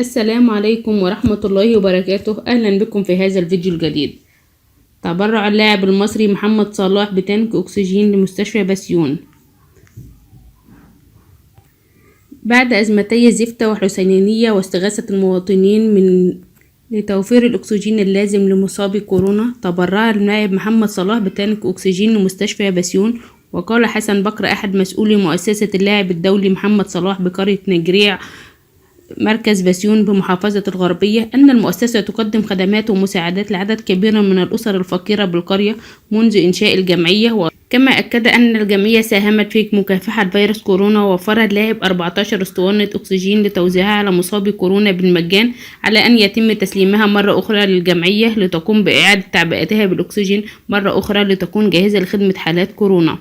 السلام عليكم ورحمة الله وبركاته. أهلا بكم في هذا الفيديو الجديد. تبرع اللاعب المصري محمد صلاح بتانك أكسجين لمستشفى بسيون بعد أزمتي زفتة وحسينية واستغاثة المواطنين لتوفير الأكسجين اللازم لمصابي كورونا. تبرع اللاعب محمد صلاح بتانك أكسجين لمستشفى بسيون. وقال حسن بكر أحد مسؤولي مؤسسة اللاعب الدولي محمد صلاح بقرية نجريع مركز بسيون بمحافظة الغربية أن المؤسسة تقدم خدمات ومساعدات لعدد كبير من الأسر الفقيرة بالقرية منذ إنشاء الجمعية. كما أكد أن الجمعية ساهمت في مكافحة فيروس كورونا ووفرت اللاعب 14 اسطوانة أكسجين لتوزيعها على مصابي كورونا بالمجان، على أن يتم تسليمها مرة أخرى للجمعية لتقوم بإعادة تعبئتها بالأكسجين مرة أخرى لتكون جاهزة لخدمة حالات كورونا.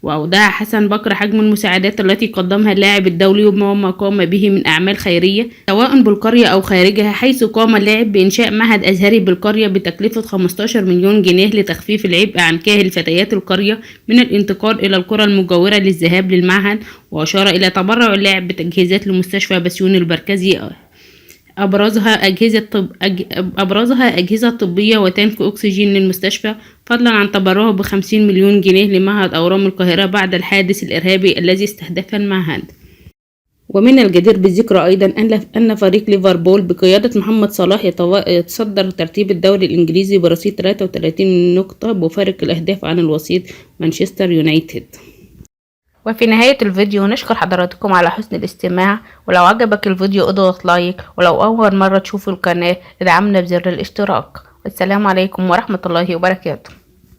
وأودع حسن بكر حجم المساعدات التي قدمها اللاعب الدولي وما قام به من أعمال خيرية سواء بالقرية أو خارجها، حيث قام اللاعب بإنشاء معهد أزهري بالقرية بتكلفة 15 مليون جنيه لتخفيف العبء عن كاهل فتيات القرية من الانتقال إلى القرى المجاورة للذهاب للمعهد. وأشار إلى تبرع اللاعب بتجهيزات لمستشفى بسيون المركزي أبرزها أجهزة طبية وتانك أكسجين للمستشفى، فضلا عن تبرعه ب50 مليون جنيه لمعهد أورام القاهرة بعد الحادث الإرهابي الذي استهدف المعهد. ومن الجدير بالذكر أيضا أن فريق ليفربول بقيادة محمد صلاح يتصدر ترتيب الدوري الإنجليزي برصيد 33 نقطة بفارق الأهداف عن الوصيف مانشستر يونايتد. وفي نهاية الفيديو نشكر حضراتكم على حسن الاستماع، ولو عجبك الفيديو اضغط لايك، ولو أول مرة تشوفوا القناة ادعمنا بزر الاشتراك. والسلام عليكم ورحمة الله وبركاته.